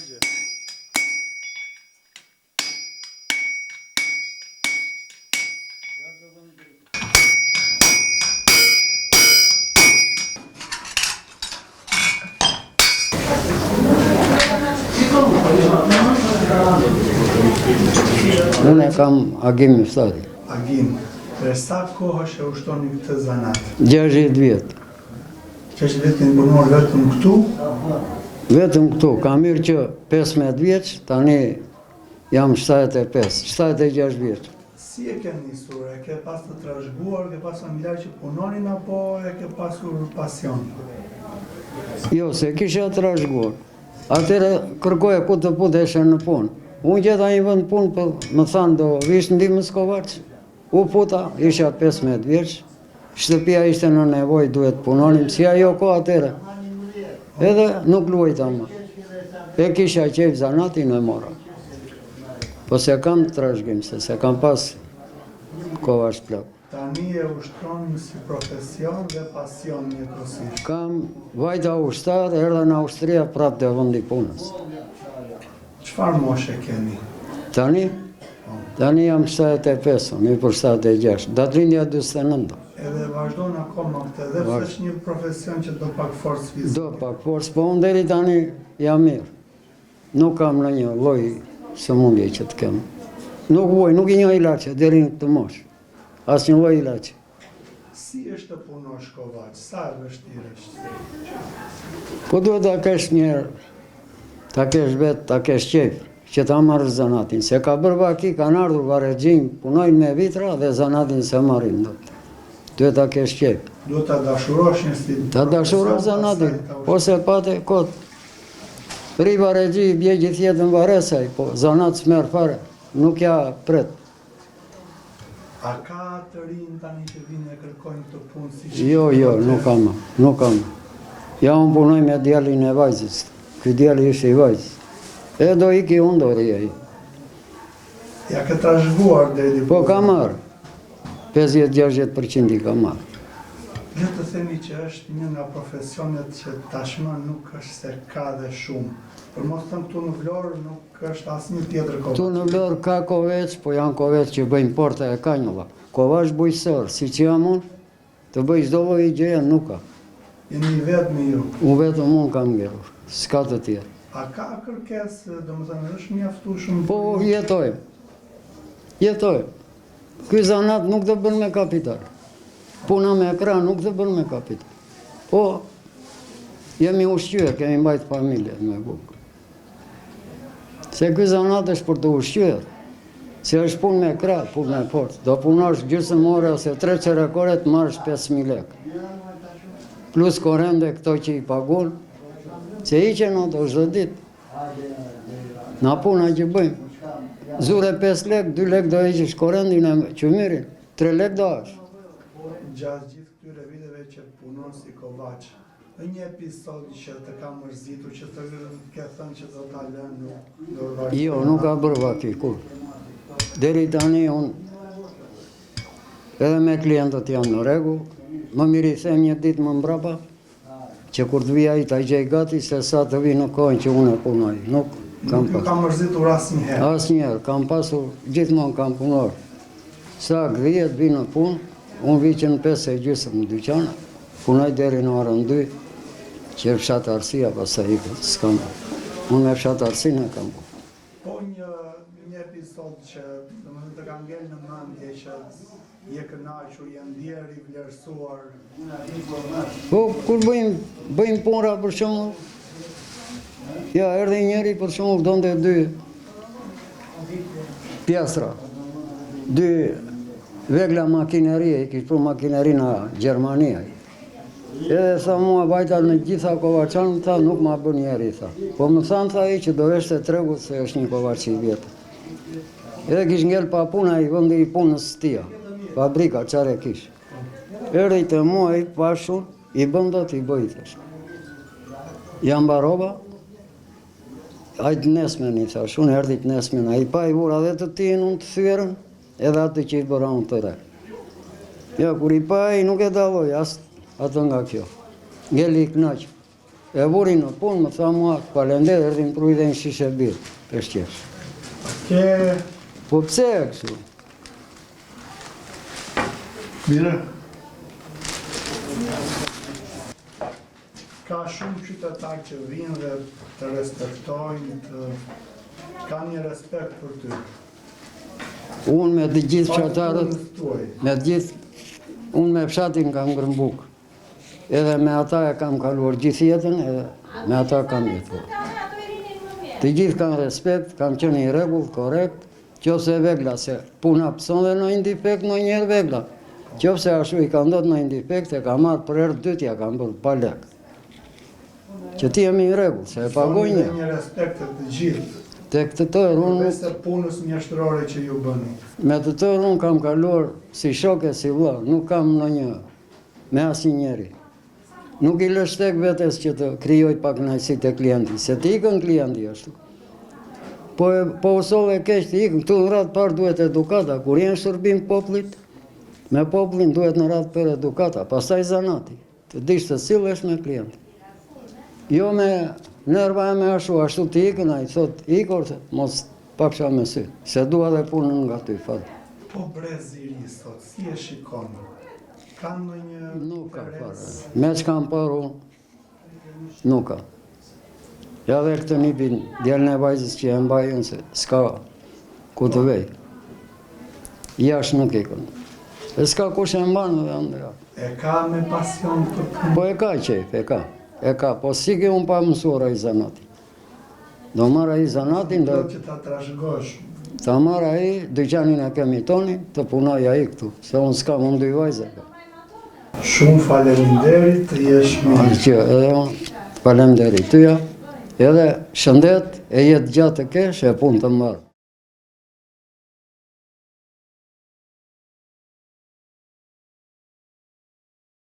gjë. Unë e kam Agim Myftari. Agim, për sa kohë që ushtroni këtë zanat? 60 vjet. 60 vjet keni punuar vetëm këtu? Vetëm këtu, kam hyrë që 15 vjeç, tani jam 75, 76 vjeç. Si e ke nisur? E ke pas të trashëguar, ke pas familjarë që punonin apo e ke pasur pasion? Jo, s'e kisha trashëguar. Atëherë kërkoja ku të futesha në punë. Unë gjeta një vend punë, po më thanë do vish ndihmës kovaç. U futa, isha 15 vjeç. Shtëpia ishte në nevojë, duhet punonim, si ajo kohë atëherë. Edhe nuk luajta më. E kisha qejf zanatin e mora. Po s'e kam trashëgim, se s'e kam pas kovaç plak. Tani e ushtron si profesion dhe pasion njëkohësisht. Kam vajta ushtar, erdha nga ushtria prapë te vendi i punës. Çfarë moshe keni? Tani? Tani jam 75, unë për 76, datëlindja 49. Edhe vazhdon akoma këtë, edhe pse është një profesion që do pak forcë fizike. Do pak forcë, po unë deri tani jam mirë. Nuk kam ndonjë lloj sëmundje që të kem. Nuk vuaj, nuk i njoh ilaçe deri në këtë moshë. Asnjë lloj ilaçi. Si është të punosh kovaç, sa e vështirë është? Po duhet ta kesh njëherë, ta kesh vetë, ta kesh qejf, që ta marrësh zanatin. Se ka bërë vaki, kanë ardhur varexhinj, punojnë me vitra dhe zanatin s'e marrin dot. Duhet ta kesh qejf. Duhet ta dashurosh një si Ta dashurosh zanatin, po s'e pate kot. Rri varexhi, bje gjithë jetën varres ai, po zanat s'merr fare, nuk ja pret. A ka të rinj tani që vijnë e kërkojnë këtë punë siç Jo, jo, nuk ka më, nuk ka më. Ja unë punoj me djalin e vajzës. Ky djali është i vajzës. E do iki unë do rri ai. Ja ke trashëguar deri diku. Po ka marrë. 50-60% i ka marrë. Le të themi që është një nga profesionet që tashmë nuk është se ka dhe shumë. Për mos thënë këtu në Vlorë nuk Është asnjë tjetër kovaç. Këtu në Vlorë ka koveç, po janë koveç që bëjnë porta e kanjolla. Kovaç bujqësor, siç jam unë, të bëj çdo lloj gjëje nuk ka. Jeni i vetmi ju. Unë vetëm unë kam ngelur, s'ka të tjerë. A ka kërkesë, domethënë është mjaftueshëm? Po jetojmë. Jetojmë. Ky zanat nuk të bën me kapital. Puna me krah nuk të bën me kapital. Po jemi ushqyer, kemi mbajt familjen me bukë. Se ky zanat është për të ushqyer. Se është punë me krah, punë me forcë. Do punosh gjysmë ore ose tre çerek ore të marrësh 5.000 lekë. Plus korrente këto që i pagun, se hiqen ato çdo ditë. Na puna që bëjmë. Zure 5 lekë, 2 lekë do heqësh korrentin e qymyrin, 3 lekë do hash. Gjatë gjithë këtyre viteve që punon si kovaç, Një episod që të ka mërzitur, që të ke thënë që do ta lë, nuk do vazhdoj. Jo, nuk ka bërë vaki kurrë. Deri tani unë edhe me klientët jam në rregull, më mirë i them një ditë më mbrapa, që kur të vijë ai ta gjej gati, se sa të vijë në kohën që unë e punoj. Nuk kam Nuk ju ka mërzitur asnjëherë? Asnjëherë, kam pasur, gjithmonë kam punuar. Saktë 10 vij në punë, unë vij që në 5 e gjysmë në dyqan, punoj deri në orën 2, që fshatarësia pastaj ikë, s'kam. Unë me fshatarësinë e kam. Po një, një episod që domethënë të ka ngel në mendje që je kënaqur, je ndjerë i vlerësuar. Po kur bëjmë bëjmë punëra për shembull, ja erdhi njëri për shembull donte dy pjastra, dy vegla makinerie, i kish pru makineri nga Gjermania. Edhe tha mua vajta në gjitha kovaçanët, tha nuk ma bën njeri, tha. Po më thanë, tha ai që do vesh te tregu se është një kovaç i vjetër. Edhe kish ngel pa punë ai vendi i punës tija, fabrika, çfarë e kish. Erdhi te mua i pashë, i bën dot i bëj, thash. Ja mbarova, ai të nesmen i thash, unë erdhi të nesmen, ai pa i vura dhe të tijën unë të thyerën, edhe atë që i bëra unë të re. Ja, kur i pa ai nuk e dalloi as atë nga kjo. Ngeli i kënaqur. E vuri në punë, më tha mua, faleminderit, erdhi më pruri dhe një shishe birrë, peshqesh. Ke... Po pse e kështu? Mirë. Ka shumë qytetarë që vijnë dhe të respektojnë, të kanë një respekt për ty. Unë me të gjithë fshatarët, me të gjithë, unë me fshatin kam ngrënë bukë. Edhe me ata e kam kaluar gjithë jetën, edhe me ata kam jetuar. Të gjithë kanë respekt, kam qenë i rregullt, korrekt, Qoftë se vegla, se puna pëson dhe ndonjë defekt, ndonjëherë vegla. Qoftë se ashtu i ka ndodhë ndonjë defekt, e ka marrë për herë dytë, ja kam bërë pa lek. Që ti jemi i rregullt, se e pagoj një. një respekt të të gjithë. Tek të tërë unë... Përveç se punës mjeshtërore që ju bëni. Me të tërë unë kam kaluar si shok e si vlla, nuk kam ndonjë me asnjë njeri. Nuk i lë shteg vetes që të krijoj pakënaqësi te klienti, se të ikën klienti ashtu. Po, po u solle keq të ikën, këtu në radhë parë duhet edukata, kur je në shërbim popullit, me popullin duhet në radhë parë edukata, pastaj zanati, të dish të sillesh me klientin. Jo me nerva e me ashtu, ashtu të ikën, ai thot, ik or, mos pafsha me sy, se dua dhe punën nga ty, fare. Po brezi i ri sot, si e shikon? Ka ndonjë Nuk ka fare. Me ç'kam parë unë, nuk ka. Ja dhe këtë nipin, djalin e vajzës që e mbaj unë se s'ka ku të vej. Jashtë nuk ikën. E s'ka kush e mban dhe Andrea. E ka me pasion këtë punë? Po e ka qejf, e ka. E ka, po s'iki unë pa mësuar ai zanatin. Do marrë ai zanatin, do... Do që ta trashëgosh. Ta marrë ai, dyqanin e kemi tonin, të punoj ai këtu, se unë s'kam, unë dy vajza kam. Shumë faleminderit, të jesh mirë. Që, edhe unë, faleminderit tyja, edhe shëndet, e jetë gjatë të kesh, e punë të mbarë.